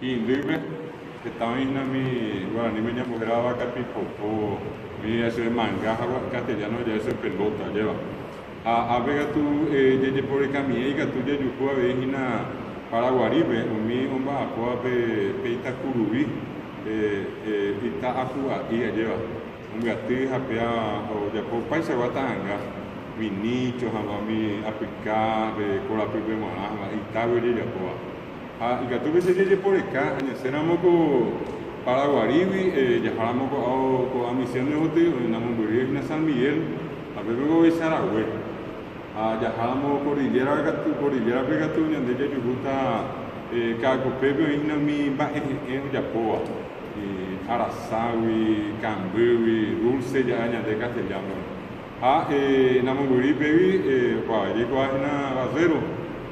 Tĩndýpe heta oĩ hína umi guaraníme ñambohérava vakapipopo, oĩ ja'e manga ha castellano ja'e chupe pelota, ajéva. Ha ápe katu jajeporekamiẽ ikatu jajuhu avei hína Paraguarípe umi omba'apóva pe itakuruvi, ita apu'a'i, ajéva. Ombyaty ha péa ojapo opaichagua ta'anga, umi nícho ha umi apyka pe korapýpe g̃uarã ha itágui ojejapóva. Ha ikatu pe che jejeporeka ha ñasẽramo ko Paraguarígui jaháramo ko'ávo ko'ã Misiones gotyo namombyry hína San Miguel ha pépe ko ovecha rague. Ha jaháramo Cordillera katu, Cordillera-pe katu ñande jajuhúta Ka'akupépe oĩ hína umi mba'e he'ẽ ojapóva. Araságui, kambýgui, dulce ja'a ñande castellano. Ha namombyry pégui opavave jaikuaa hína Barrero,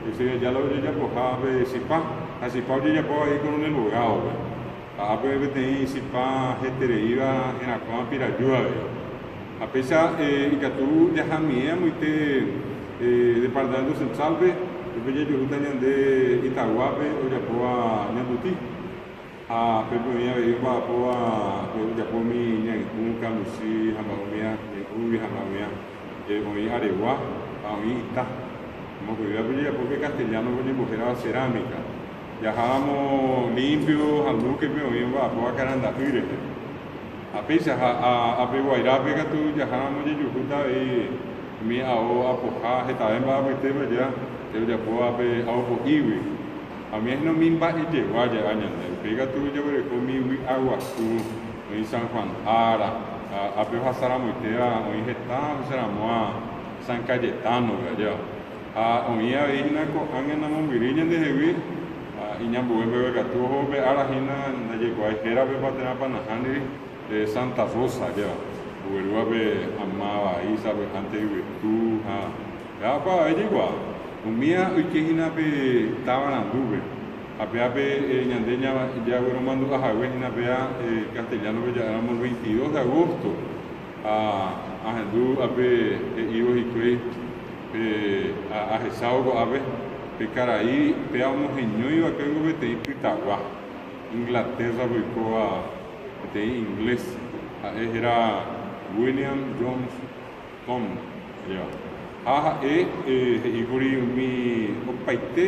he'ise Ayala ojejapoha pe chipa, ha chipa ojejapo avei Coronel Bogado-pe. Ha ápe peteĩ chipa hetereíva herakuã Piraju avei. Ha péicha ikatu jahamie amoite Departamento Central-pe, upépe jajuhúta ñande Itaguápe ojapóva ñanduti. Ha pépe oĩ avei omba'apóva pe ojapo umi ñay'ũ, kambuchi ha mba'umía, ñay'ũgui ha mba'umía, oĩ aregua ha oĩ ita. Mokõivévape ojejapo pe castellano-pe oñembohérava cerámica. Jaháramo Limpio ha Luque-pe oĩ omba'apóva karanda'y rehe. Ha péicha ha ape Guairápe katu jaháramo ojejuhúta avei umi ao apoha hetave mba'apytépe aja ojapóva pe ao po'ígui. Ha umi hína umi mba'e jegua ja'a ñande. Upéi katu jaguereko umi vy'a guasu, oĩ San Juan ára, ha ápe ohasa ramoitéva oĩ heta ohecharamóva San Cayetano-pe, ajéva. Ha oĩ avei hína ko'ág̃a namombyry ñandehegui, ha iñambue peve katu oho pe ára hína ndajaikuaái hérapepa térãpa nahániri, Santa Rosa, ajéva. Oguerúva pe ama vai sapy'ánte yvytu ha Péva opavave jaikuaa, umía oike hína pe táva arandúpe, ha péva pe ñande jagueromandu'a hague hína péva castellano-pe ja'éramo el 22 de agosto, ha ahendu ápe he'ívo hikuái pe ahechávo ko'ápe pe karai péva omoheñói va'ekue niko peteĩ pytagua Inglaterra-pe oikóva peteĩ inglés, ha'e héra William Jones Tom jeva. Ha ha'e he'íkuri umi opaite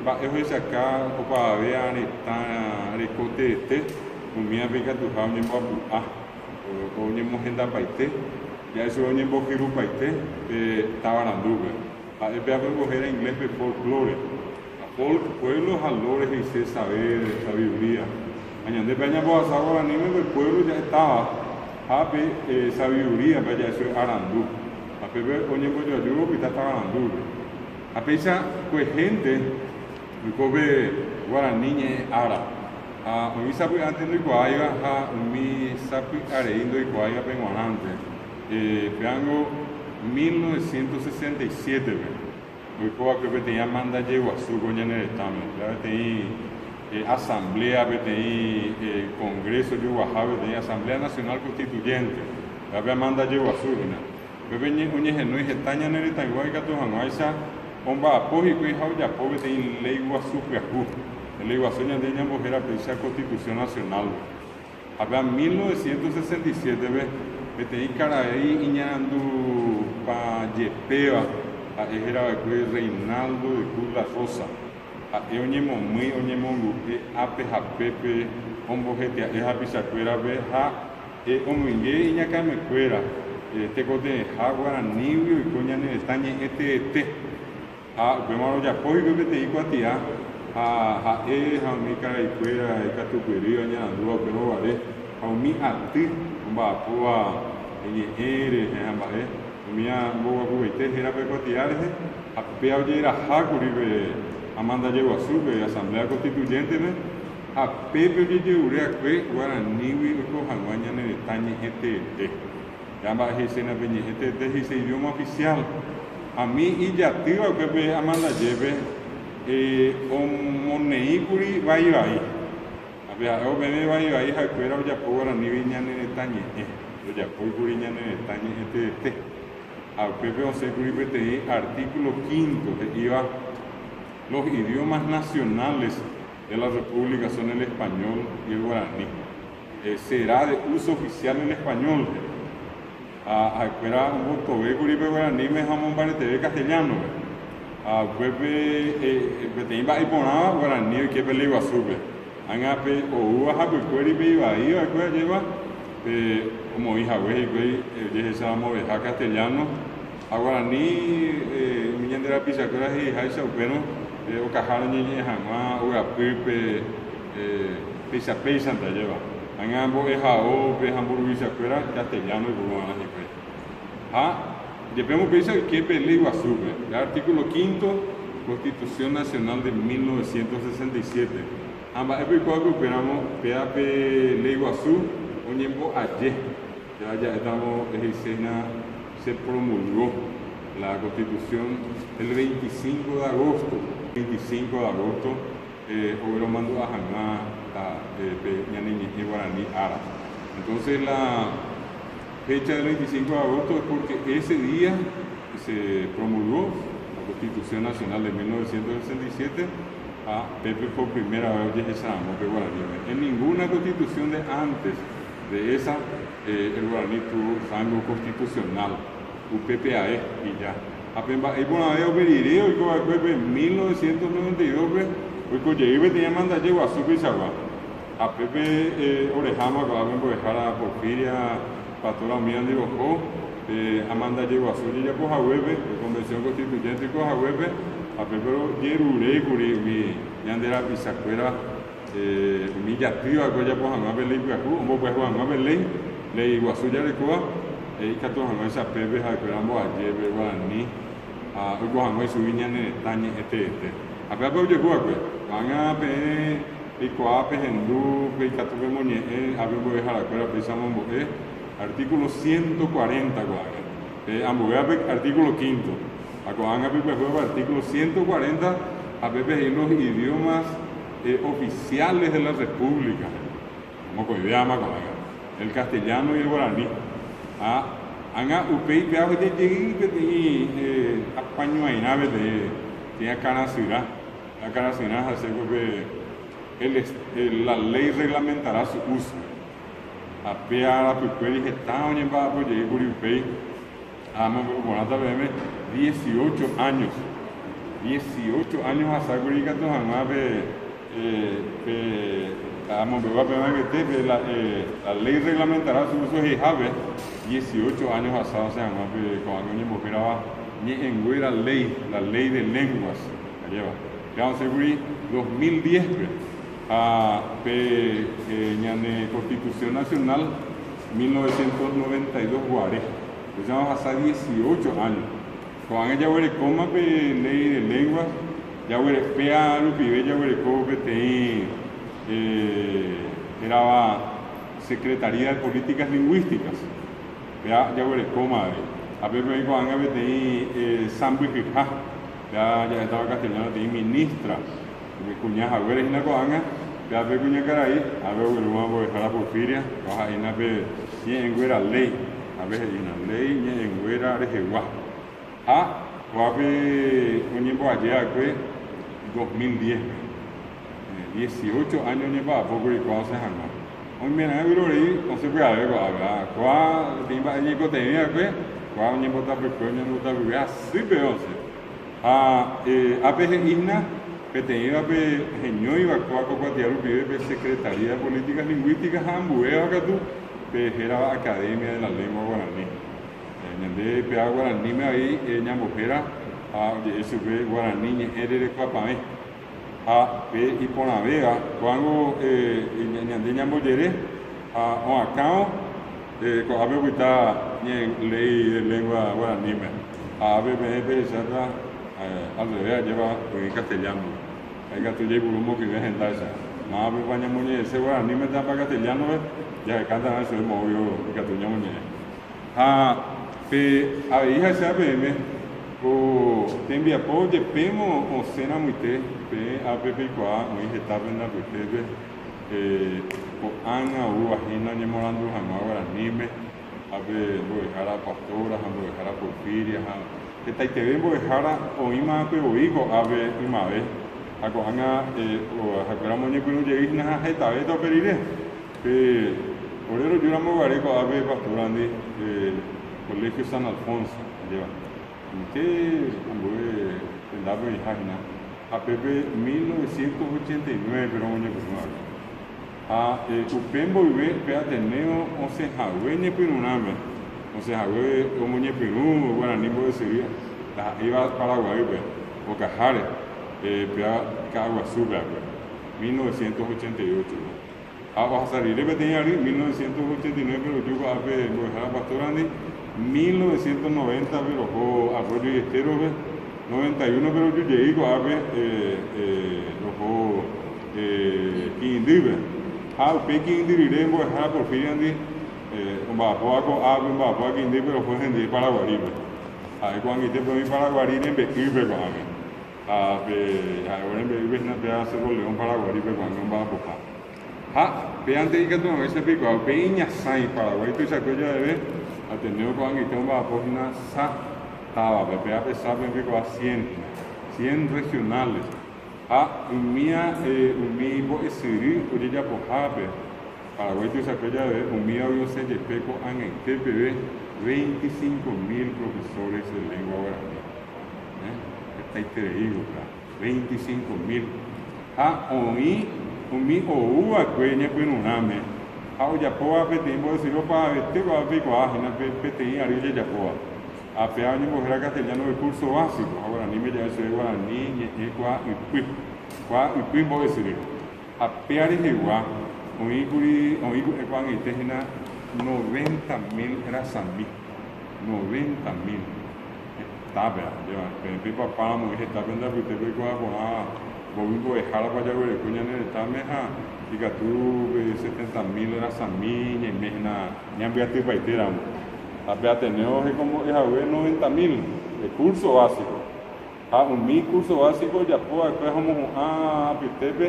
mba'e ohechaka opavave retã reko teete, umívape ikatuha oñemboapu'a, oñemohendapaite, ja'e chupe oñembohyrupaite pe tavarandúpe. Ha'e pévape ombohéra inglés-pe folklore. Ha folk, pueblo ha lore he'ise saber, sabiduría. Ha ñande pe añambohasa guaraníme pe pueblo ja'e táva ha pe sabiduría pe ja'e chupe arandu. Ha pépe oñembojoajúvo opyta tavarandúpe. Ha péicha kuehénte oiko pe guarani ñe'ẽ ára. Ha oĩ sapy'ánte ndoikuaáiva ha umi sapy'arei ndoikuaáivape g̃uarãnte. Pévango 1967-pe. Oiko va'ekue peteĩ amandaje guasu ko ñane retãme, upéva peteĩ asamblea, peteĩ congreso joguaha, peteĩ Asamblea Nacional Constituyente, upéva pe amandaje guasu hína. Upépe oñehenói heta ñane retãygua ikatu hag̃uáicha omba'apo hikuái ha ojapo peteĩ léi guasu pyahu. Pe léi guasu ñande ñambohéra péicha Constitución Nacional-pe. Ha pe 1967-pe, peteĩ karai iñarandupajepéva, ha'e herava'ekue Reinaldo de Cruz La Rosa, ha'e oñemomýi oñemongu'e ápe ha pépe ombohetia'e hapichakuérape ha omoinge iñakãmekuéra tekotevẽha guaranígui oiko ñane retã ñe'ẽ teete. Ha upémarõ ojapo hikuái peteĩ kuatia, ha ha'e ha umi karaikuéra ikatupyry oñarandúva upérõ guare, ha umi aty omba'apóva ñe'ẽ rehe ha mba'e, umía mboguapyvaite héra pe kuatia rehe, ha péva ojeraha kuri pe amandaje guasúpe, Asamblea Constituyente-pe, ha pépe ojejerure akue guaranígui oiko hag̃ua ñane retã ñe'ẽ teete. Ha mba'e he'iséna pe ñe'ẽ teete he'ise idioma oficial. Ha umi ijaty va'ekue pe amandajépe omoneĩkuri vai vai. Ha pe ha'e opẽve vai vai ha'ekuéra ojapo guaranígui ñane retã ñe'ẽ. Ojapóikuri ñane retã ñe'ẽ teete. Ha upépe osẽkuri peteĩ artículo quinto he'íva los idiomas nacionales. de la República son el español y el guaraní. Será de uso oficial el español. Ha ha'ekuéra ombotovékuri pe guaraníme ha omombareteve castellano-pe. Ha upépe peteĩ mba'e iporãva guarani oike pe léi guasúpe. Ág̃a pe oúva hapykuéri pe ivai va'ekue ajépa pe omoĩ hague hikuái ojehecharamoveha castellano ha guarani umi ñande rapichakuéra he'iháicha upérõ okaháre oñeñe'ẽ hag̃ua ogapýpe péicha péichante ajépa. Ág̃a mbo'ehaópe ha mburuvichakuéra castellano oiporu va'erã hikuái. Ha jepémo upéicha oike pe léi guasúpe, pe artículo quinto Constitución Nacional de 1967. Ha mba'épa oikuaákuri upéramo péva pe léi guasu oñembo'aje, péva ja'étamo he'iséna se promulgó la Constitución el 25 de agosto, 25 de agosto ogueromandu'a hag̃ua pe ñane ñe'ẽ guarani ára. Entonces la fecha del 25 de agosto es porque ese día se promulgó la Constitución Nacional de 1967 ha pépe por primera vez ojehecharamo pe guaraníme. En ninguna constitución de antes de esa el guaraní tuvo rango constitucional, UPPAE y ya. Ha pe mba'e iporãve upe rire oiko va'ekue pe 1992-pe oikojey peteĩ amandaje guasu peichagua. Ha pépe oreháma ko'ápe mbo'ehára Porfiria, Pastora umíva ndive oho pe amandaje guasu ojejapo haguépe, pe Convención Constituyente oiko haguépe, ha pépe rojerurékuri umi ñande rapichakuéra umi jaty va'ekue ojapo hag̃ua pe léi pyahu, ombopyahu hag̃ua pe léi, léi guasu jarekóva, ikatu hag̃uáicha pépe ha'ekuéra omboaje pe guarani ha oiko hag̃ua ichugui ñane retã ñe'ẽteete. Ha pévape ojehu va'ekue. Ko'ág̃a peẽ peikuaa, pehendu, peikatu pemoñe'ẽ ápe mbo'eharakuéra péicha omombo'e artículo 140 ko'ág̃a. Pe ambuévape artículo quinto. Ha ko'ág̃a pepyahúvape artículo 140 ha pépe he'i los idiomas oficiales de la República. Mokõivéama ko'ág̃a. El castellano y el guaraní. Ha ág̃a upéi péva ojejey peteĩ apañuãirã peteĩ akãrasyrã. Akãrasyrã ha chéko pe el la ley reglamentará su uso. Ha péva arapykuéri heta oñemba'apojeýkuri upéi ha amombe'u porãta peẽme 18 años. 18 años hasákuri ikatu hag̃ua pe pe amombe'úva peẽme angete pe la la ley reglamentará su uso he'ihápe 18 años hasa osẽ hag̃ua pe ko'ág̃a oñembohérava ñe'ẽnguéra ley, la ley de lenguas. Ajépa. Péva osẽkuri 2010-pe ha pe ñane Constitución Nacional 1992 guare. Upéicha ohasa 18 años. Ko'ág̃a jaguerekóma pe ley de lenguas, péa rupive jaguereko peteĩ hérava Secretaría de Políticas Lingüísticas. Péa jaguerekóma avei. Ha pépe oĩ ko'ág̃a peteĩ sãmbyhyha, péa ja'étava castellano peteĩ ministra, kuña haguére hína ko'ág̃a, péa pe kuñakarai, ápe oguerúma mbo'ehára Porfiria, oha'ína pe ñe'ẽnguéra léi, ápe he'ína léi ñe'ẽnguéra rehegua. Ha ko'ápe oñemboaje va'ekue 2010-pe, 18 año oñemba'apókuri kóa osẽ hag̃ua. Oimeraẽ vyrorei osẽ pya'eve ko'ápe, ha kóa peteĩ mba'e ñeikotevẽ va'ekue, kóa oñembotapykue, oñembotapykue hasýpe osẽ. Ha ápe he'ína peteĩvape heñóiva kóa ko kuatia rupive pe Secretaría de Políticas Lingüísticas ha ambuéva katu pe hérava Academia de la Lengua Guaraní. Ñande péva guaraníme avei ñambohéra ha oje'e chupe guarani ñe'ẽ rerekuapavẽ. Ha pe iporãvéva ko'ág̃o ñande ñambojere ha oakãvo ko'ápe opyta léi de lengua guaraníme. Ha ápe peẽ pehecháta al revés ajépa oĩ castellano. Ha ikatu jaipuru mokõive hendáicha. Mávapepa ñamoñe'ẽse guaraníme térãpa castellano-pe jahekátava chupe moõgui ikatu ñamoñe'ẽ. Ha pe avei hacha peẽme ko tembiapo jepémo osẽ ramoite peẽ ápe peikuaa oĩ heta pende apytépe ko'ág̃a oúva hína oñemorandu hag̃ua guaraníme, ápe mbo'ehára Pastora ha mbo'ehára Porfiria ha hetaiteve mbo'ehára oĩma va'ekue voi ko'ápe ymave. Ha ko'ág̃a ha'ekuéra omoñepyrũ jey hína ha hetavéta upe rire. Pe ore rojúramo guare ko'ápe pastora-ndi Colegio San Alfonso, ajépa. Añete ambue tendápe oĩha hína ha pépe 1989-pe romoñepyrũ va'ekue. Ha upe mboyve pe Ateneo osẽhague ñepyrũrãme, osẽhague omoñepyrũ guarani mbo'esyry ndaha'éiva Paraguaýpe, okaháre, péva Ka'aguasúpe va'ekue, 1988-pe. Ha ohasa rire peteĩ ary, 1989-pe roju ko'ápe mbo'ehára pastora-ndi, 1990-pe roho Arroyo y Estero-pe, 91-pe roju jey ko'ápe roho Ki'indýpe. Ha upéi Ki'indy rire mbo'ehára Porfiria-ndi omba'apóva ko'ápe, omba'apóva Ki'indýpe roho hendive Paraguarípe. Ha'e ko'ag̃aitépe oĩ Paraguari rembe'ýpe ko'ág̃a. Ha pe ha'e rembe'ýpe hína péva Cerro León Paraguarípe ko'ág̃a omba'apoha. Ha péante ikatu hag̃uáicha peikuaa upe iñasãi Paraguái tuichakue javeve, Ateneo ko'ag̃aite omba'apo hína sa távape, péva pe sápe peikuaa cien hína, cien regionales. Ha umía umi mbo'esyry ojejapohápe Paraguái tuichakue javeve, umívagui osẽ jepe ko'ag̃aite peve 25.000 profesores de lengua guarani. Hetaiterei upéva, 25.000. Ha oĩ umi ou va'ekue ñepyrũrãme ha ojapóva peteĩ mbo'esyry opavavete ko'ápe peikuaa hína pe peteĩ ary ojejapóva. Ha péva oñembohéra castellano de curso básico ha guaraníme ja'e chupe guarani ñe'ẽ kuaa ypy, kuaa ypy mbo'esyry. Ha péa rehegua oĩkuri oĩ ko'ẽ ko'ag̃aite hína 90.000 rasami, 90.000. Hetápe, ajépa, peẽ pepapáramo oĩ heta pende apytépe oikuaa porã mbovy mbo'ehárapa jaguereko ñane retãme ha ikatu pe 70.000 rasami ñaime hína ñambyatypaite ramo. Ha pe Ateneo hekombo'e hague 90.000 de curso básico. Ha umi curso básico ojapo va'ekue ha omohu'ã apytépe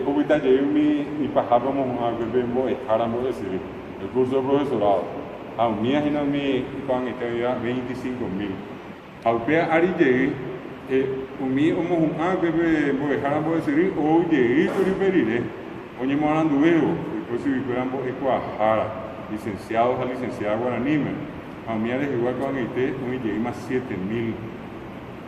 opyta jey umi ipahápe omohu'ã va'ekue pe mbo'ehára mbo'esyry, el curso de profesorado. Ha umíva hína umi ko'ag̃aite oĩva 25.000. Ha upéva ári jey umi omohu'ã va'ekue pe mbo'ehára mbo'esyry ou jey kuri upe rire oñemoaranduvévo oiko chuguikuéra mbo'ekuaahára, licenciado ha licenciada guaraníme. Ha umíva rehegua ko'ag̃aite oĩ jeýma 7000.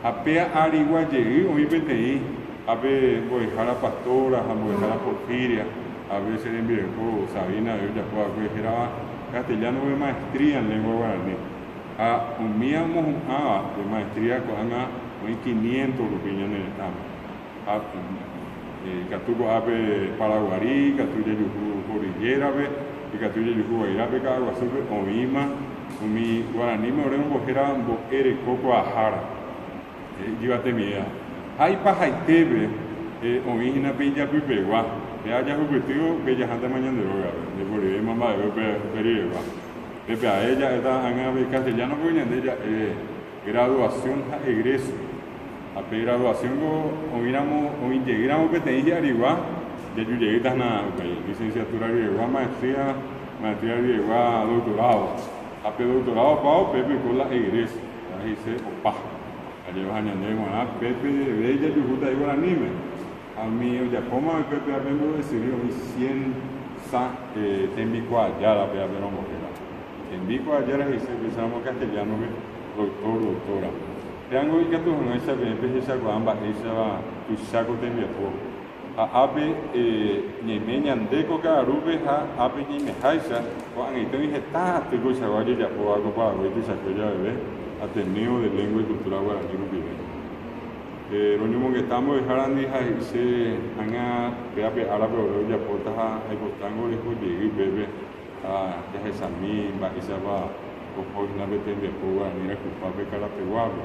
Ha péa árigua jey oĩ peteĩ, ápe mbo'ehára Pastora ha mbo'ehára Porfiria, ápe che rembireko Sabina avei ojapo va'ekue hérava castellano de maestría en lengua guarani. Ha umíva omohu'ãva de maestría ko'ág̃a oĩ quinientos rupi ñane retãme. Ha ikatu ko'ápe Paraguari, ikatu jajuhu Cordillera-pe, ikatu jajuhu Guairá-pe, Ka'aguasúpe oĩma umi guaraníme ore rombohéra mbo'ereko kuaahára, ijyvatemiéva. Ha ipahaitépe oĩ hína pe ijapypegua, péva jahupytývo upe jahántema ñande rógape, ndeporivéima mba'eve upe riregua. Pépe ae ja'éta ág̃a avei castellano-pe ñande ja'e graduación ha egreso. Ha pe graduación-ko oĩramo, oĩ jeýramo peteĩ hi'arigua, jaju jeýta hína upéi, licenciatura riregua, maestría, maestría riregua, doctorado. Ha pe doctorado opávo, pépe oiko la egreso, ha he'ise opa. Ajépa ha ñandéve g̃uarã pépe jeve jajuhúta guaraníme. Ha umi ojapóma va'ekue péva pe mbo'esyry oĩ cien sa tembikuaajára péva pe rombohéra. Tembikuaajára he'ise upéicharamo castellano-pe doctor, doctora. Péango ikatu hag̃uáicha peẽ pehechakuaa mba'éichapa tuicha ko tembiapo. Ha ápe ñaime ñande ko ka'arúpe ha ápe ñaimeháicha, ko'ag̃aite oĩ heta aty koichagua ojejapóva ko Paraguái tuichakue javeve Ateneo de Lengua y Cultura Guarani rupive. Roñomongeta mbo'ehárandi ha he'ise ág̃a péva pe árape ore ojapóta ha aipotángo reho jey upépe ha jahechami mba'éichapa oho hína pe tembiapo guarani rayhupápe karapeguápe.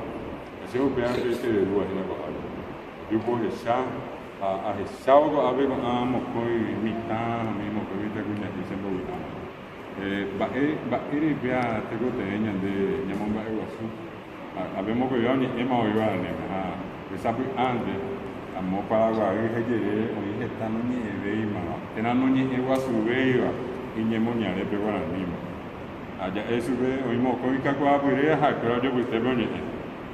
Ha che upéva pe che rerúva hína ko'ápe. Aju pohecha ha ahechávo ko'ápe ko'ã mokõi mitã ha umi mokõi mitãkuña'i chembovy'áva. Mba'e mba'ére upéva tekotevẽ ñande ñamomba'eguasu. Ápe mokõivéva oñe'ẽma voi guaraníme ha hesapy'ánte amo Paraguay jerére oĩ heta noñe'ẽvéimava térã noñe'ẽguasuvéiva iñemoñarépe guaraníme. Ha ja'e chupe oĩ mokõi kakuaapyre ha ha'ekuéra ojopytépe oñe'ẽ.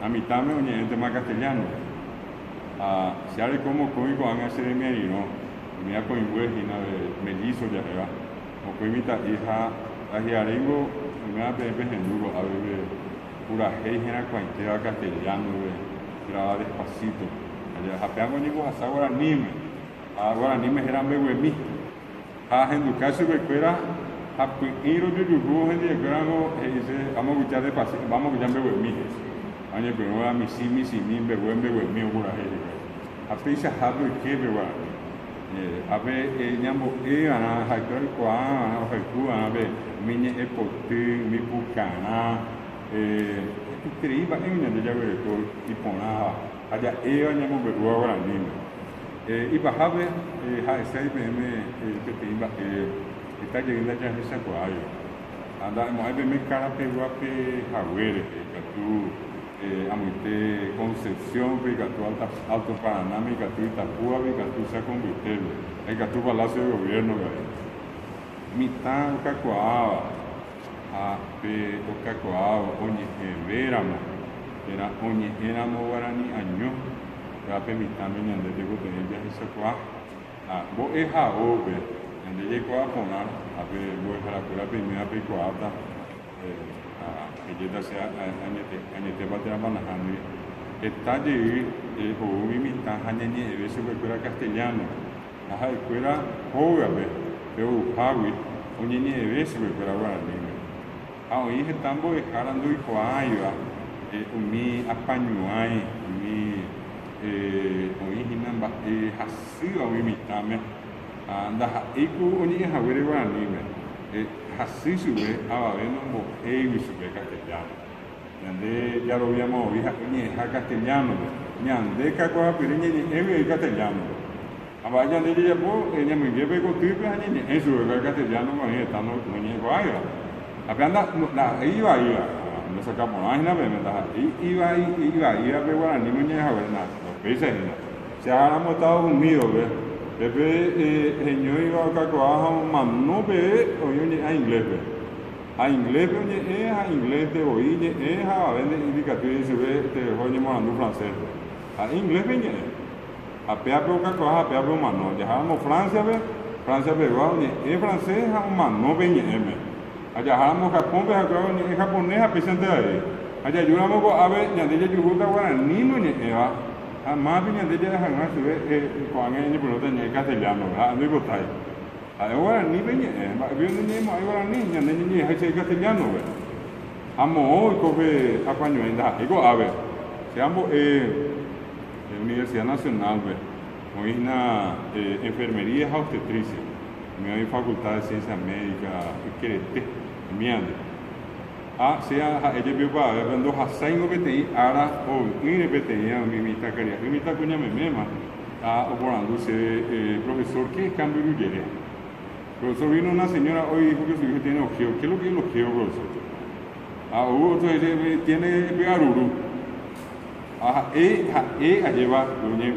Ha mitãme oñe'ẽntema castellano-pe. Ha che areko mokõi ko'ág̃a che remiarirõ, umi akõingue hína mellizo ja'éva, mokõi mitã'i ha ahiaréingo oiméva peẽ pehendu ko'ápe pe purahéi herakuãitéva castellano-pe hérava Despacito. Ha péva oñembohasa guaraníme, ha guaraníme héra mbeguemi. Ha ahenduka chupekuéra ha py'ỹi rojujuhu hendivekuérango he'ise amoguja despacito, amoguja mbeguemi he'ise. Ha oñepyrũva michĩ michĩmi mbegue mbeguemi opurahéi hikuái. Ha peichahápe oike pe guarani. Ápe ñambo'eva'erã, ha'ekuéra oikuaava'erã, ohayhuva'erã pe umi ñe'ẽ poty, umi pukarã, hetaiterei mba'égui ñande jaguereko iporãva ha ja'éva ñamombe'úva guaraníme. Ipahápe ha'eséi peẽme peteĩ mba'e heta jey ndajahechakuaáiva. Ha nda'emo'ãi peẽme Karapeguápe hague rehe, ikatu amoite Concepción-pe, ikatu Alto Paranáme, ikatu Itapúape, ikatu Chaco mbytépe, ha ikatu Palacio de Gobierno-pe avei. Mitã okakuaáva ha pe okakuaáva oñe'ẽvéramo térã oñe'ẽramo guarani año, Upéva pe mitãme ñande tekotevẽ jahechakuaa. Ha mbo'ehaópe ñande jaikuaa porã ha pe mbo'eharakuéra peiméva peikuaáta ha pejéta che añetépa térãpa nahániri. Heta jey ou umi mitã ha ñañe'ẽve chupekuéra castellano ha ha'ekuéra hógape pe ouhágui oñeñe'ẽve chupekuéra guaraníme. Ha oĩ heta mbo'ehára ndoikuaáiva umi apañuãi, umi oĩ hína mba'e hasýva umi mitãme, ha ndaha'éi ku oñe'ẽ haguére guaraníme, hasy chupe avave nombo'éigui chupe castellano. Ñande jaroviamavovi ha'e oñe'ẽha castellano-pe, ñande kakuaapyre ñañe'ẽgui oĩ castellano-pe. Ha mba'e ñande jajapo ñamoinge pe kotýpe ha ñañe'ẽ chupe castellano oĩ heta noñe'ẽkuaáiva. Ha péva ndaha'éi ivaíva, ndosaka porã hína peẽme, ndaha'éi ivaíva pe guaraníme oñe'ẽ haguére, ndaupéicha hína. Che aháramo Estados Unidos-pe, pépe heñóiva okakuaa ha omano peve oĩ oñe'ẽva inglés-pe. Ha inglés-pe oñe'ẽ ha inglés-nte voi ñe'ẽ ha avave nde'íri chupe tereho oñemoarandu francés-pe. Ha'e inglés-pe iñe'ẽ. Ha péape okakuaa ha péape omano. Jaháramo Francia-pe, Francia pegua oñe'ẽ francés ha omano pe iñe'ẽme. Ha jaháramo Japón-pe ha'ekuéra oñe'ẽ japonés ha péichante avei. Ha jajúramo ko'ápe ñande jajuhúta guaraníme oñe'ẽva ha mávape ñande ja'e hag̃ua chupe ko'ág̃a ñañepyrũta ñe'ẽ castellano-pe ha'e ndoipotái. Ha'e guaranípe iñe'ẽ, mba'épe oñeñe'ẽmo'ãi guarani, ñande ñañe'ẽháicha castellano-pe. Ha moõ oiko pe apañuãi ndaha'éi ko'ápe. Che ambo'e. Universidad Nacional-pe oĩ hína Enfermería ha Obstetricia, umi oĩ Facultad de Ciencias Médicas ykerete, umíante. Ha che ha'e jepi opavavépe ndohasáingo peteĩ ára hoy'ỹre peteĩva umi mitãkaria'y mitãkuñameméma ha oporandu chéve, Profesor, ¿qué es cambio rujere? Profesor, vino una señora hoy y dijo que su hijo tiene ojeo. ¿Qué es lo que es el ojeo, profesor? Ha ou otro he'i, tiene py'aruru. Ha ha'e, ha'e ajéva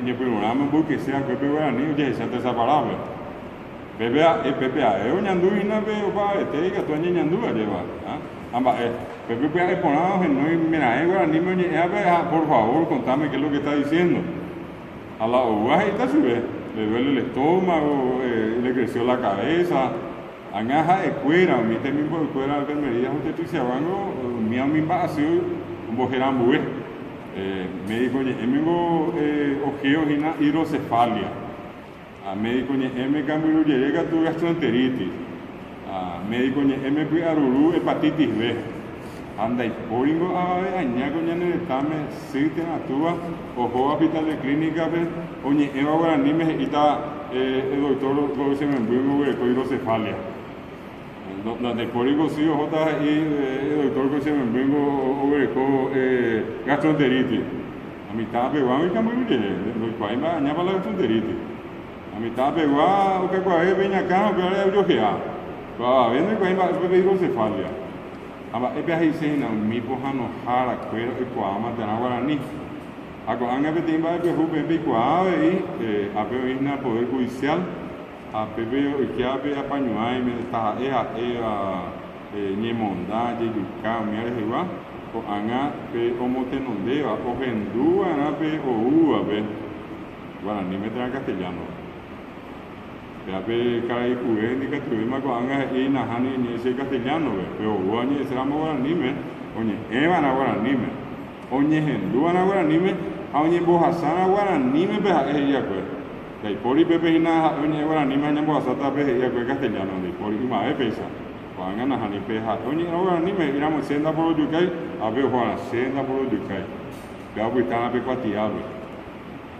ñepyrũrãme omboykese va'ekue pe guarani ojehecha tesaparápe. Pépe ha'e, pépe ha'e oñandu hína pe opavavete ikatu añeñandu ajéva. Ha mba'e, pépe pya'e porã ohenói meraẽ guaraníme oñe'ẽvape ha por favor contame qué es lo que está diciendo. Ha la oúva he'íta chupe, le duele el estómago, le creció la cabeza. Ág̃a ha'ekuéra, umi temimbo'ekuéra enfermería obstetriciaguángo, umíva umi mba'asy omboherambue. Médico ñe'ẽmengo ojeo hína hidrocefalia. Ha médico ñe'ẽme kambyru jere katu gastroenteritis. Ha médico ñe'ẽme py'aruru hepatitis B. Ha ndaipóringo avave aña ko ñane retãme sy térã túva ohóva hospital de clínica-pe oñe'ẽva guaraníme he'íta doctor ko che memby oguereko hidrocefalia. Ndaipóringo sy ohóta he'i doctor ko che membýngo oguereko gastroenteritis. Ha mitã pegua oĩkambyru jehe, ndoikuaái mba'e añápa la gastroenteritis. Ha mitã pegua okakuaave pe iñakã upévare ojohea. Ko avave ndoikuaái mba'épa pe hidrocefalia. Ha mba'épe aheise hína umi pohãnohára kuéra oikuaáma térã guarani. Ha ko'ág̃a peteĩ mba'e pyahu peẽ peikuaa avei, ápe oĩ hína Poder Judicial, ha pépe oikéva pe apañuãime taha'e ha'éva ñemonda, jejuka, umíva rehegua, ko'ág̃a pe omotenondéva ohendu va'erã pe oúvape. Guaraníme térã castellano-pe. Péva pe karai kuve ndikatuvéima ko'ág̃a he'i nahániri ñe'ẽ che castellano-pe, pe oúva oñe'ẽséramo guaraníme, oñe'ẽva'erã guaraníme, oñehenduva'erã guaraníme ha oñembohasárã guaraníme pe ha'e he'i'akue. Ndaipóri pépe hína ha'e oñe'ẽ guaraníme ha ñambohasáta pe he'i'akue castellano, ndaipóri ymave péicha. Ko'ág̃a nahániri pe ha'e oñe'ẽrõ guaraníme he'íramo che ndaporojukái, ápe oho'arã che ndaporojukái. Péva opytárã pe kuatiápe.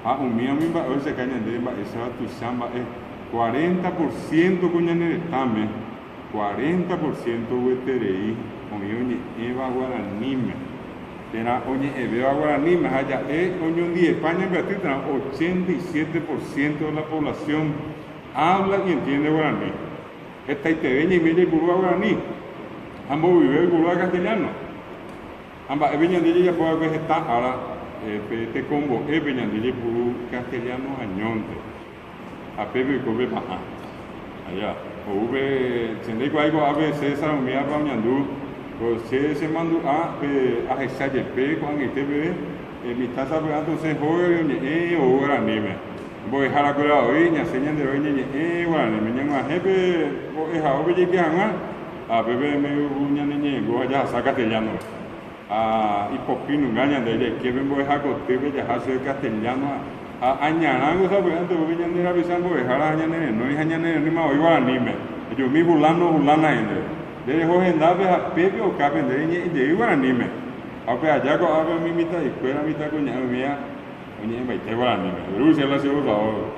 Ha umi umi mba'e ohechaka ñandéve mba'éichapa tuicha mba'e, 40% ko ñane retãme, 40% gueterei oĩ oñe'ẽva guaraníme, térã oñe'ẽvéva guaraníme, ha ja'e oñondiepa ñambyaty térã 87% de la población habla y entiende guaraní. Hetaiteve ñaime jaipurúva guaraní, ha mbovyve oipurúva castellano. Ha mba'épe ñande jajapo va'ekue heta ára pe tekombo'épe ñande jaipuru castellano añónte. Ha pépe oiko pe pa'ã. Aja, ou pe che ndaikuaái ko'ápe César umíapa oñandu, ko che chemandu'a pe ahecha jepe ko'ag̃aite peve mitã sapy'ánte osẽ hógagui oñe'ẽ ou guaraníme. Mbo'eharakuéra voi ñasẽ ñande róga ñañe'ẽ guaraníme. Ñag̃uahẽ pe mbo'ehaópe jaike hag̃ua. Ha pépe oime ñane ñe'ẽngu ha jahasa castellano-pe. Ha ipochy nunga ñande jaike pe mbo'eha kotýpe jaha chupe castellano ha añarãngo sapy'ánte upépe ñande rapicha mbo'ehára ha ñane renói ha ñane renóima voi guaraníme. Ejumi fulano, fulana he'i ndéve. Nde reho hendápe ha pépe okápe nde reñe'ẽ jey guaraníme. Ha upe aja ko'ápe umi mitã'ikuéra, mitãkuña'ỹ umíva oñe'ẽmbaite guaraníme. Rusia la che por favor.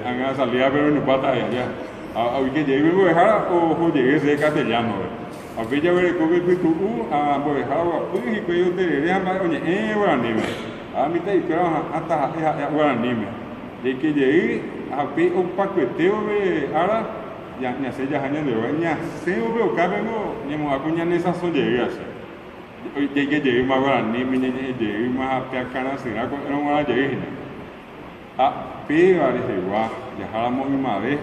Ág̃a salida-pe roinupáta aja. Ha oike jey pe mbo'ehára oho jey hese castellano-pe. Ha upéi jaguereko pe pytu'u ha mbo'ehára oguapy hikuái oterere ha mba'e oñe'ẽ guaraníme. Ha mitã'ikuéra oha'ãta ha'e ha'e guaraníme. Jaike jey ha upéi opakuetévo pe ára ñasẽ jaha ñande róga. Ñasẽvo pe okápengo ñamo'ã ku ñane sãso jey ache. Jaike jeýma guaraníme, ñañe'ẽ jeýma ha pe akãrasyrã ko'ẽrõ g̃uarã jey hína. Ha péva rehegua jaháramo ymave,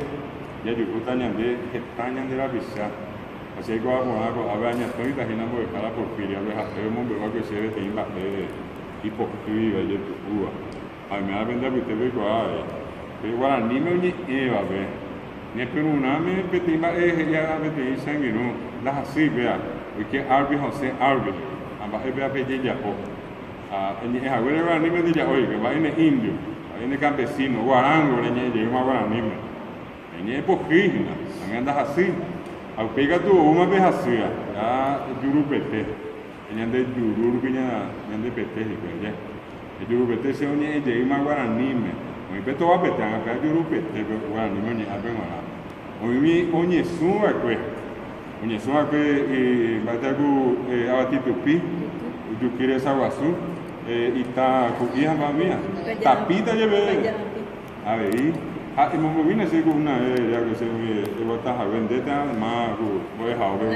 jajuhúta ñande heta ñande rapicha. Ha che aikuaa porã ko'ápe añatõita hína mbo'ehára Porfiria-pe ha'e omombe'u'akue chéve peteĩ mba'e ipohýiva, ijetu'úva. Ha oiméva pende apytépe oikuaa avei. Pe guaraníme oñe'ẽvape, ñepyrũrãme peteĩ mba'e he'i'arã peteĩ che angirũ, ndahasýi péva, oike árpe ha osẽ árpe, ha mba'e péva pejeja'o. Ha eñe'ẽ haguére guaraníme ndeja'óike, mba'e ne indio, mba'e ne campesino, guarango reñe'ẽ jeýma guaraníme. Eñe'ẽ pohýi hína, ág̃a ndahasýi. Ha upéi katu oúma pe hasýva, ja ejurupete, ñande juru rupi ñande pete hikuái, ja ejurupete che oñe'ẽ jeýma guaraníme. Oĩ pe tovapete, ág̃a pe ajurupete pe guaraníme oñe'ãpe g̃uarã. Oĩmi oñesũ va'ekue. Oñesũ va'ekue mba'éta ku avati tupi, juky resa guasu, ita ku'i ha mba'amíva. Tapíta jepe avei. Ha emombe'umína che ku una vez ere va'ekue che umi eguata hague nde térã yma ku mbo'ehaópe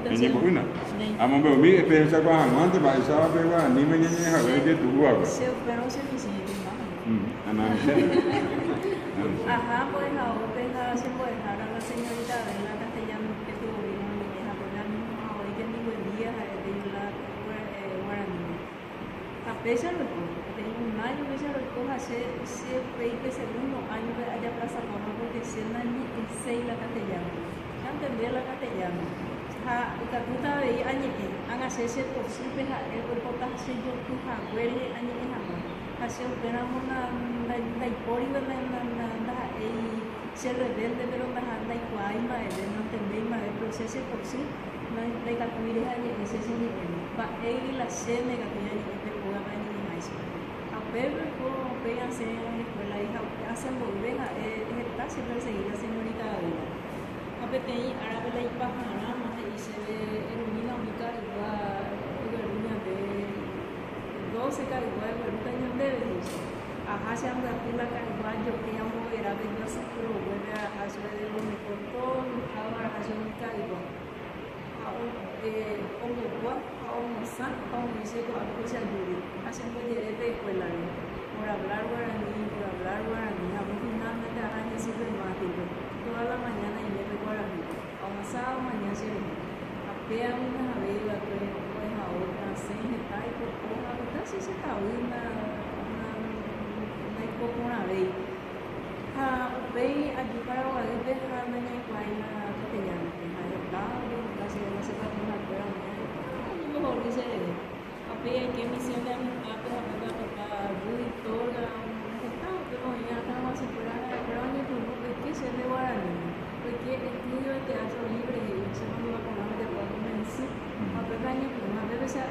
eñembo'ýna. Amombe'umi pehechakuaa hag̃uánte mba'éichapa pe guaraníme ñañe'ẽ hague ijetu'u va'ekue. Che upérõ che michĩ yma. Anamichéne. Aha mbo'ehaópe ha che mbo'ehára la señorita Adela Castellano Etuvovíno oñe'ẽ ha la mismo ha oĩ que mi buen día ha'e teĩ la guaraníme. Ha péicha roiko, peteĩ un año péicha roiko ha che che upéi pe segundo año-pe ajaplazapáma porque che nañe'ẽséi la castellano. Che antende la castellano ha ikatúta avei añe'ẽ, ág̃a che che pochýpe ha'e oipota che joky hague rehe añe'ẽ hag̃ua. Ha che upéramo ndaipóriva ndaha'éi che rebelde pero ndaikuaái mba'eve, nontendéi mba'eve, pero che chepochy ndaikatúi rehe añe'ẽ che cheñe'ẽme. Mba'égui la che ndaikatúi añe'ẽ pe ógape añe'ẽháicha. Ha upépe oiko upéi asẽ escuela-gui ha asẽ mboyve ha'e heta che persegui la señorita Adela. Ha peteĩ árape la ipaharãma he'i chéve erumína umi ka'ygua ogueru ñandéve. Doce ka'ygua eguerúta ñandéve, he'i chupe. Aha che ambyaty la ka'ygua ajohéi amboguera pe juasyky roguépe araha chupe de lo mejor todo mojado araha chupe umi ka'ygua. Ha ombokua ha omosã ha omoĩ che ko'ápe ko che ajúri ha che mbojere pe escuela-re. Por hablar guaraní, por hablar guaraní. Ha amo finalmente aha añesũ pe mástilpe. Toda la mañana aime pe kuarahýpe. Ha ohasa omaña che rehe. Ha péa oñeha'ãvéi va'ekue mbo'ehaópe asẽ heta ipopo ha pyta che chetavy. Ndoikoporãvéi. Ha upéi aju Paraguaýpe ha ndajaikuaái la castellano-pe. Ha heta ojejuka chéve la che patrona-kuéra oĩ heta oñembohory cherehe. Ha upéi aike Misión de Amistad-pe ha upépe apyta Rudy Torga, heta upépe oĩ akãguasukuéra ha ha'ekuéra oñepyrũ oike chéve guaraníme. Oike estudio de teatro libre he'i, chemandu'a porã ojapo akonvensi. Ha upépe añepyrũ, ha upépe che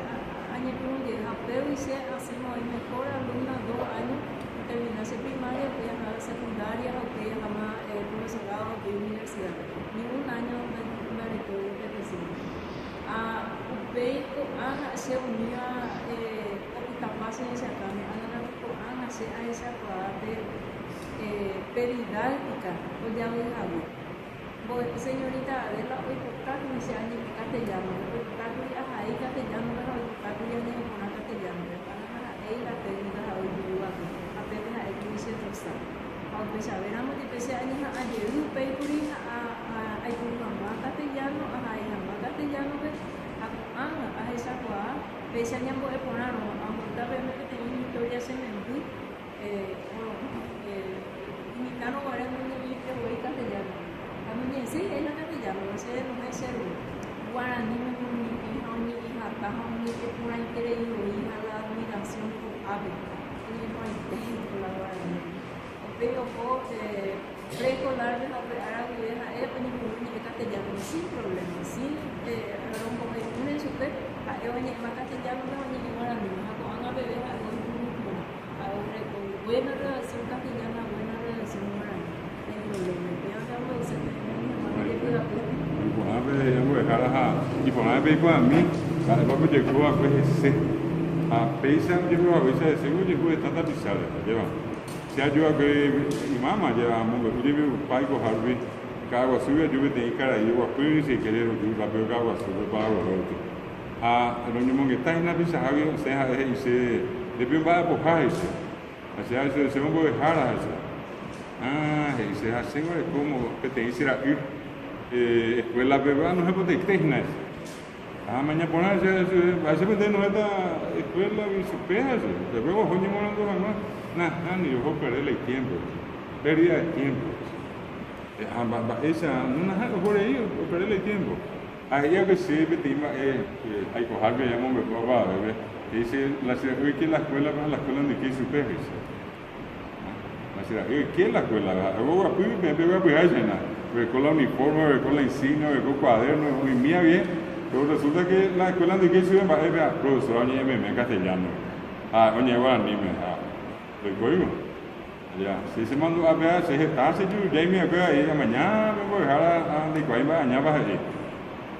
añepyrũ jey ha upégui che asẽma oĩ mejor alumna dos años atermina che primaria, upéi aha secundaria ha upéi aháma profesorado upéi universidad-pe. Ni un año ndarekói repetición. Ha upéi ko'ág̃a che umíva opytapa che rechakãme, ág̃akatu ko'ág̃a che ahechakuaa pe didáctica ojavyhague. Mbo'epy señorita Adela oipotákuri che añe'ẽ castellano-pe, oipotákuri ahai castellano-pe ha oipotákuri añe'ẽ porã castellano-pe. Ko'ág̃a ndaha'éi la técnica ha'e oipurúva'ekue, ha pépe ha'ékuri che trosa. Ha upechavéramo jepe che añeha'ã jey upéikuri ha aipuru hag̃ua castellano, ahai hag̃ua castellano-pe, ha ko'ág̃a ahechakuaa péicha ñambo'e porãrõ ambo'éta peẽme peteĩ historia che memby, Imitãrõ guare noñe'ẽite voi castellano-pe. Ha noñe'ẽséi he'i la castellano-pe, che renohẽ che ru. Guaraníme oñe'ẽ ha oñe'ẽ hatã ha oñe'ẽ porãiterei voi ha la admiración ko'ápe. Oñe'ẽ porãite hína la guaraníme. Upéi oho preescolar-pe ha upe ára guive ha'e oñepyrũ oñe'ẽ castellano-pe sin problema, sin rombo'e'ỹre chupe, ha'e oñe'ẽma castellano-pe ha oñe'ẽ guaraníme. Ha ko'ág̃a peve ha'e oipuru porã. Ha oguereko buena redacción castellana, buena redacción guaraní. Hay problema. Upéva ambo'ese peẽme ani hag̃ua pejepy'apy. Iporã pe ambo'ehára ha iporã pe ikuaami mba'épa ojehu va'ekue hese. Ha péicha ojehu haguéicha hese ojehu heta tapicháre, ajépa. Che aju va'ekue ymáma ajépa amombe'u jepi opa ikoha rupi Ka'aguasúgui aju peteĩ karai oguapy che ykére roju rápido Ka'aguasúpe Paraguaýpe. Ha roñomongeta hína peichahágui osẽ ha'e he'i che, Jepe omba'apoha, he'i che. Ha che ha'e chupe, Che mombo'ehára, he'i che. Ah, he'i che, ha chéngo areko peteĩ che ra'y escuela-pe, ha nohẽpotaite hína, he'i che. Ha amaña porã che ha'e chupe, Mba'éichapa nde nohẽta escuela-gui chupe, ha'e chupe. Upépe oho oñemorandu hag̃ua, Nahániri, oho perder la itiempo, he'i che. Pérdida de tiempo, he'i che. Ha mba'éicha, nahániri, oho rei, operder la itiempo. Ha he'i va'ekue che peteĩ mba'e aikohápe amombe'u opavavépe, he'i che la che ra'y oike la escuela-pe ha la escuela ndoikéi chupe, he'i che. La che ra'y oike la escuela-pe, ha'e oguapy peẽ peguapyháicha hína, oguereko la uniforme, oguereko la insignia, oguereko cuaderno, oimía bien, pero resulta que la escuela ndoikéi chupe mba'épe, ha profesora oñe'ẽ meme castellano-pe, ha oñe'ẽ guaraníme, ha ndoikóivo. Ya, che chemandu'a péva che heta che jurujáimi va'ekue avei amaña pe mbo'ehára ha ndaikuaái mba'e añápa he'i.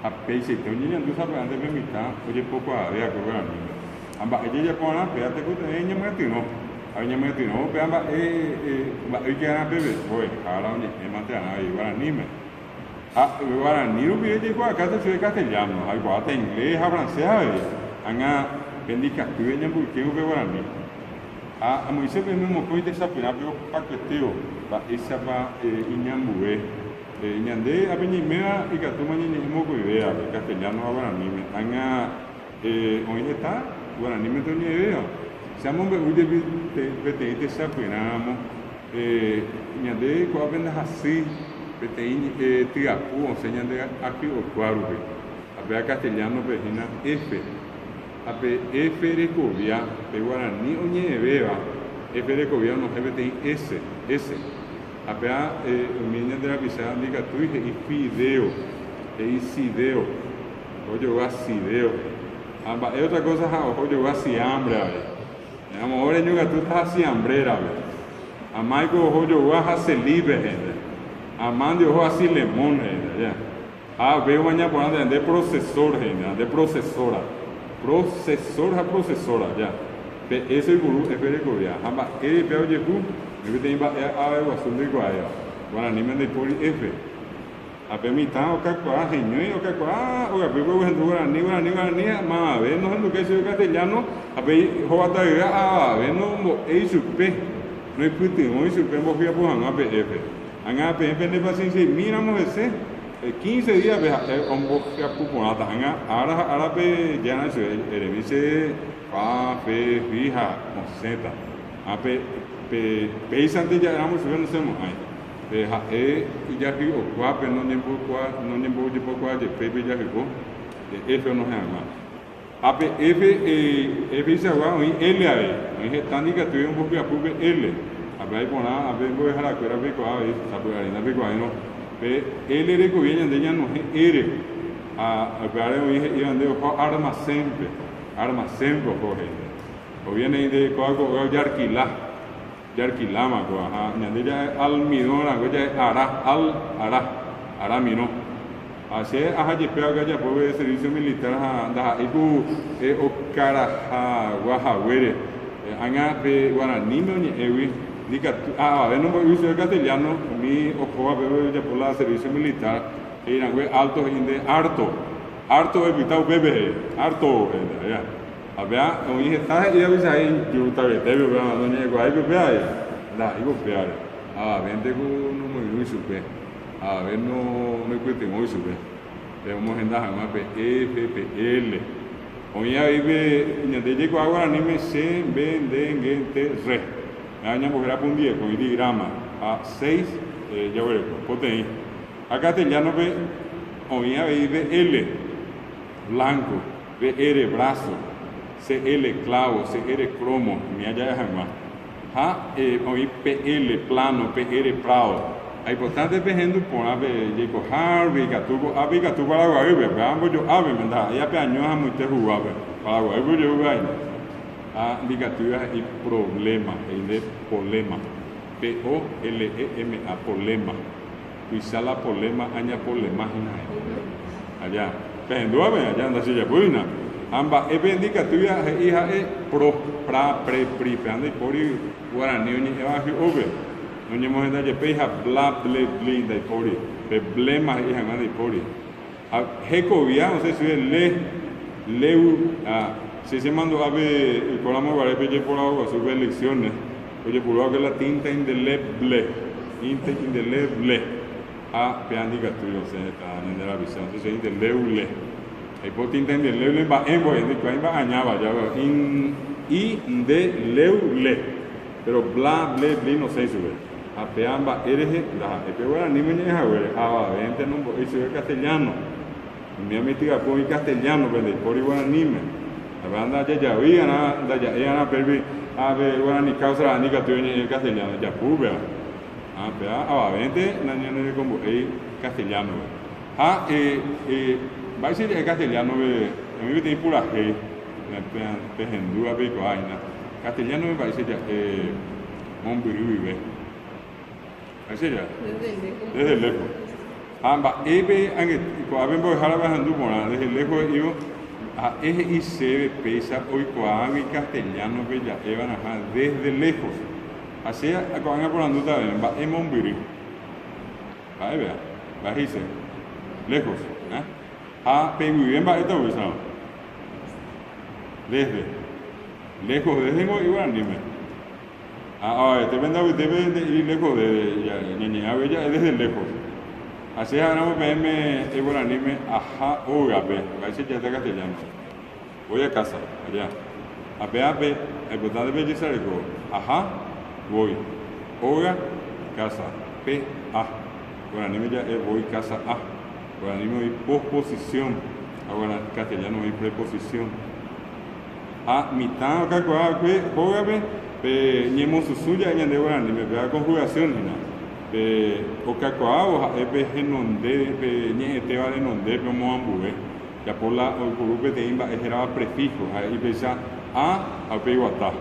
Ha peichaite oñeñandu sapy'ánte pe mitã ojepokuaave va'ekue guaraníme. Ha mba'e jajapo va'erã péva tekotevẽ ñamyatyrõ. Ha ñamyatyrõ péva mba'e mba'e oike'arã peve, mbo'ehára oñe'ẽmante va'erã avei guaraníme. Ha guarani rupive jaikuaakáta chupe castellano, ha oikuaáta inglés ha francés avei. Ág̃a pe ndikatúi ñamboyke upe guarani. Ha amoĩse peẽme mokõi techapyrãpe opakuetévo mba'éichapa iñambue. Ñande ápe ñaiméva ikatúma ñañe'ẽ mokõivévape, castellano ha guaraníme. Ág̃a oĩ heta guaranímente oñe'ẽvéva. Che amombe'u jepi peteĩ techapyrãramo ñande ko'ápe ndahasýi peteĩ tyapu osẽ ñande ahy'okua rupi. Ha péva castellano-pe hína F. Ha pe F rekovia, pe guarani oñe'ẽvéva, F rekovia onohẽ peteĩ S, ése. Ha péva umi ñande rapicha ndikatúi he'i fideo, he'i sideo, ojogua sideo he'i. Ha mba'e otra cosa ha oho ojogua siambre avei. Ñamo'õ reñongatúta ha siambrera-pe. Amáiko oho ojogua ha selipe he'ínte. Amándi oho ha silemón he'ínte, ya. Ha upéi omaña porã nde, nde procesor he'íne, nde procesora. Procesor ha procesora, ja. Pe S oipuru F rekovia. Ha mba'ére péva ojehu? Oĩ peteĩ mba'e ave guasu ndoikuaáiva. Guaraníme ndaipóri F. Ha pe mitã okakuaa, heñói okakuaa, ogapýpe ohendu guarani, guarani, guarani, ha mavave nohendukái chupe castellano, ha pe hovatayga avave nombo'éi chupe, noipytyvõi chupe ombohyapu hag̃ua pe F. Ág̃a peẽ pene pacienciaimi ramo hese, quince días-pe ha'e ombohyapu porãta. Ág̃a ára ha árape járã chupe, eremi che fa, fe, fi ha osẽta. Ha pe Pe péichante ja'éramo chupe nosẽmo'ãi. Pe ha'e ijahy'okuápe noñembokuaa noñembojepokuaa jepe pe ijahy'o F onohẽ hag̃ua. Ha pe F, F-ichagua oĩ L avei. Oĩ heta ndikatúi ombohyapu pe L. Ha pe aiporã ápe mbo'eharakuéra peikuaa avei sapy'arei ndapekuaáirõ pe L rekovia ñande ñanohẽ R. Ha upévare oĩ he'íva nde oho armacén-pe. Armacén-pe oho he'i. Oviene nde kóva ko óga ojearkila. Ojearkiláma kóva. Ha ñande ja'e almidón rangue ja'e ara, al, ara, aramirõ. Ha che aha jepe va'ekue ajapo pe servicio militar ha ndaha'éi ku okarahagua haguére. Ág̃a pe guaraníme oñe'ẽgui ndikatu, avave nombo'éi chupe castellano, umi ohóva pépe ojapo la servicio militar he'i rangue alto he'i nde harto. Harto oepyta upépe he'i, harto he'i nde, aja. Ha péva oĩ heta he'íva péicha he'i ijurutavetépe upéva noñe'ẽkuaái upéva he'i, ndaha'éi upévare. Avavénte ku nomoirũi chupe. Avave noipytyvõi chupe pe omohenda hag̃ua pe F, pe L. Oĩ avei pe ñande jaikuaa guaraníme che, mbe, nde, nge, nte, re. Ha ñambohéra pundiekõi, digrama, ha seis jaguereko, poteĩ. Ha castellano-pe oĩ avei pe L, blanco, pe R, brazo, CL, clavo, CR, cromo, umi ja'e hag̃ua. Ha oĩ PL, plano, PR, prado. Ha importante pehendu porã pe jaikohárupi ikatu ko'ápe ikatu Paraguaýpe, upéva ambojo'ápe, ndaha'éi ape año ahamoite huguápe, Paraguaýpe ojehu aína. Ha ndikatúiva he'i problema, he'i nde polema. P-O-L-E-M-A, polema. Tuicha la polema aña polema hína he'i. Aja, pehendúvape, aja ndachejapóina. Ha mba'épe ndikatúiva he'i ha'e pro, pra, pre, pri. Péva ndaipóri guarani oñe'ẽva hy'ópe. Noñemohenda jepéi ha bla, ble, bli ndaipóri. Pe blema he'i hag̃ua ndaipóri. Ha hekovia osẽ chupe le, leu, ha che chemandu'a pe oikóramo guare pe jeporavo guasu pe elecciones, ojepuru va'ekue la tinta indeleble, tinta indeleble. Ha péva ndikatúi osẽ heta ñande rapicha, osẽ chupe indeleble. Aipo tinta indeleble mba'e mbo'e, ndoikuaái mba'añáva, ja in, i, nde, leu, le. Pero bla, ble, bli nosẽi chupe. Ha péva mba'e rehe ndaha'éi pe guaraníme oñe'ẽ haguére, avavénte nombo'éi chupe castellano. Umi amitývape oĩ castellano-pe, ndaipóri guaraníme. Ha péva ndajajavýi va'erã, ndaja'éi va'erã pépe ha pe guarani causa ra'ã ndikatúi oñe'ẽ castellano, japu péva. Ha péva avavénte nañanerekombo'éi castellano-pe. Ha mba'éicha ja'e castellano-pe oĩ peteĩ purahéi pehendúva peikuaa hína. Castellano-pe mba'éicha ja'e mombyry guive. Mba'éicha ja'e? Desde lejos. Ha mba'épe ko'ápe mbo'ehára ahendu porã, desde lejos he'ívo ha'e he'i chéve péicha oikuaágui castellano-pe ja'eva'erãha desde lejos. Ha che ko'ág̃a porandúta avei mba'e mombyry. Mba'e péva? Mba'e he'ise? Lejos. Ha pe guive mba'éta upéicharõ? Desde. Lejos desde ngo guaraníme. Ha avavete pende apytépe nde'íri lejos desde, ñañe'ẽ avei ja'e desde lejos. Ha che ha'éramo peẽme guaraníme aha ógape, mba'éicha ja'éta castellano? Voy a casa, allá. Ha péva pe aipotánte pejesareko, aha, voy. Óga, casa. Pe, a. Guaraníme ja'e voy casa a. Guaraníme oĩ posposición, ha castellano oĩ preposición. Ha mitã okakuaa va'ekue hógape pe ñemosusũ ja'e ñande guaraníme, péva conjugación hína. Pe okakuaávo ha'e pe henonde, pe ñe'ẽtéva renondépe omoambue. Japo la oipuru peteĩ mba'e hérava prefijo, ha'e ipéicha a ha upéi guata,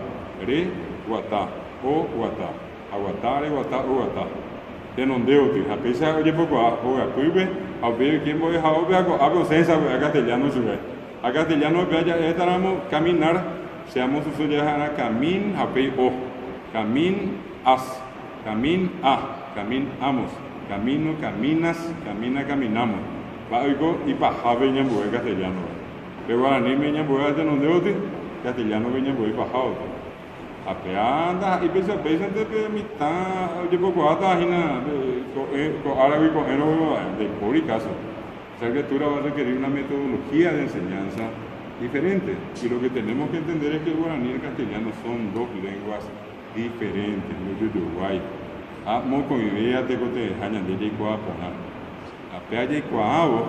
re guata, o guata, aguata, reguata, oguata. Tenonde oty, ha péicha ojepokuaa hogapýpe ha upéi oike mbo'ehaópe ha ko'ápe osẽ sapy'a castellano chupe. Ha castellano upéva ja'étaramo caminar, che amosusũ ja'eha'arã camin ha upéi o. Camin as, camin a, camin amos, camino, caminas, camina, caminamos. Mba'e oiko ipahápe iñambue castellano-pe. Pe guaraníme iñambuéva tenonde oty, castellano-pe iñambue ipaha oty. Ha péva ndaha'éi péicha péichante pe mitã ojepokuaáta hína ko áragui ko'ẽrõ ndaipóri káso. Esa escritura va a requerir una metodología de enseñanza diferente. Y lo que tenemos que entender es que el guaraní y el castellano son dos lenguas. Diferente, ndojojoguái. Ha mokõivéva tekotevẽha ñande jaikuaa porã. Ha péva jaikuaávo,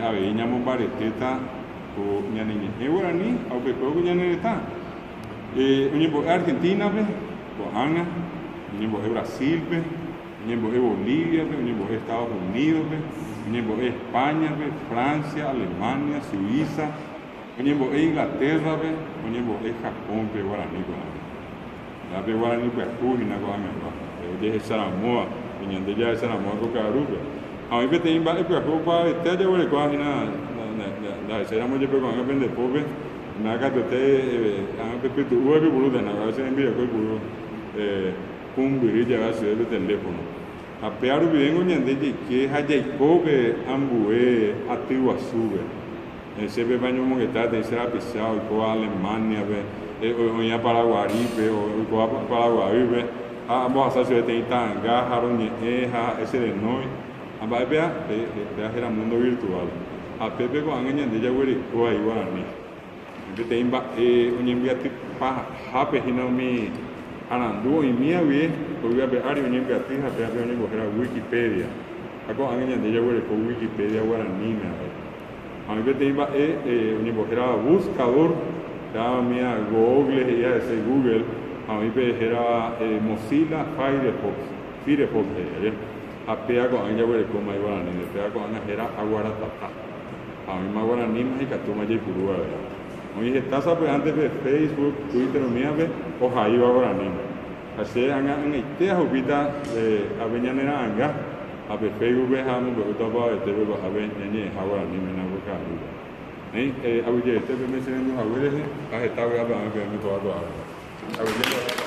avei ñamombaretéta ko ñane ñe'ẽ guarani ha upekuévo ko ñane retã. Oñembo'e Argentina-pe ko'ág̃a, oñembo'e Brasil-pe, oñembo'e Bolivia-pe, oñembo'e Estados Unidos-pe, oñembo'e España-pe, Francia, Alemania, Suiza, oñembo'e Inglaterra-pe, oñembo'e Japón-pe guarani ko'ág̃a. Ha pe guarani pyahu hína ko'ag̃agua, pe ojehecharamóva, pe ñande jahecharamóva ko ka'arúpe. Ha oĩ peteĩ mba'e pyahu opavavete ajaguerekóva hína ndahecháiramo jepe ko'ág̃a pende pópe, Yma katuete ág̃a pe pytu'úva oipurúta hína, che rembireko oipuru pumbyry jave chupe pe teléfono. Ha péva rupivéngo ñande jaike ha jaiko pe ambue aty guasúpe. Che pépe añomongeta peteĩ che rapicha oikóva Alemania-pe, oĩva Paraguarípe, oikóva Paraguaýpe, ha ambohasa chupe peteĩ ta'anga ha roñe'ẽ ha ha'e che renói. Ha mba'e péva? Péva héra mundo virtual. Ha pépe ko'ág̃a ñande jaguereko ai guarani. Peteĩ mba'e oñembyatypahápe hína umi arandu oĩmíva guive ko yvy ape ári oñembyaty ha pévape oñembohéra Wikipedia. Ha ko'ág̃a ñande jaguereko Wikipedia guaraníme avei. Ha oĩ peteĩ mba'e oñembohérava buscador, péva umíva Google he'íva hese Google, ha oĩ pe hérava Mozilla Firefox, Firefox he'i aje. Ha péva ko'ág̃a jaguerekóma iguaraníme, péva ko'ág̃a héra Aguaratata. Ha oĩma guaraníma ikatúma jaipuru avei. Oĩ heta sapy'ánte pe Facebook, Twitter umívape ohaíva guaraníme. Ha che ág̃a ag̃aite ahupíta ápe ñane ra'ãnga ha pe Facebook-pe ha amombe'úta opavavetépe ko'ápe ñañe'ẽha guaraníme ko ka'arúpe. Néi, aguyjeete peme che rendu hague rehe ha heta vy'ape ag̃a peẽme kóva ko'ápe. Aguyje.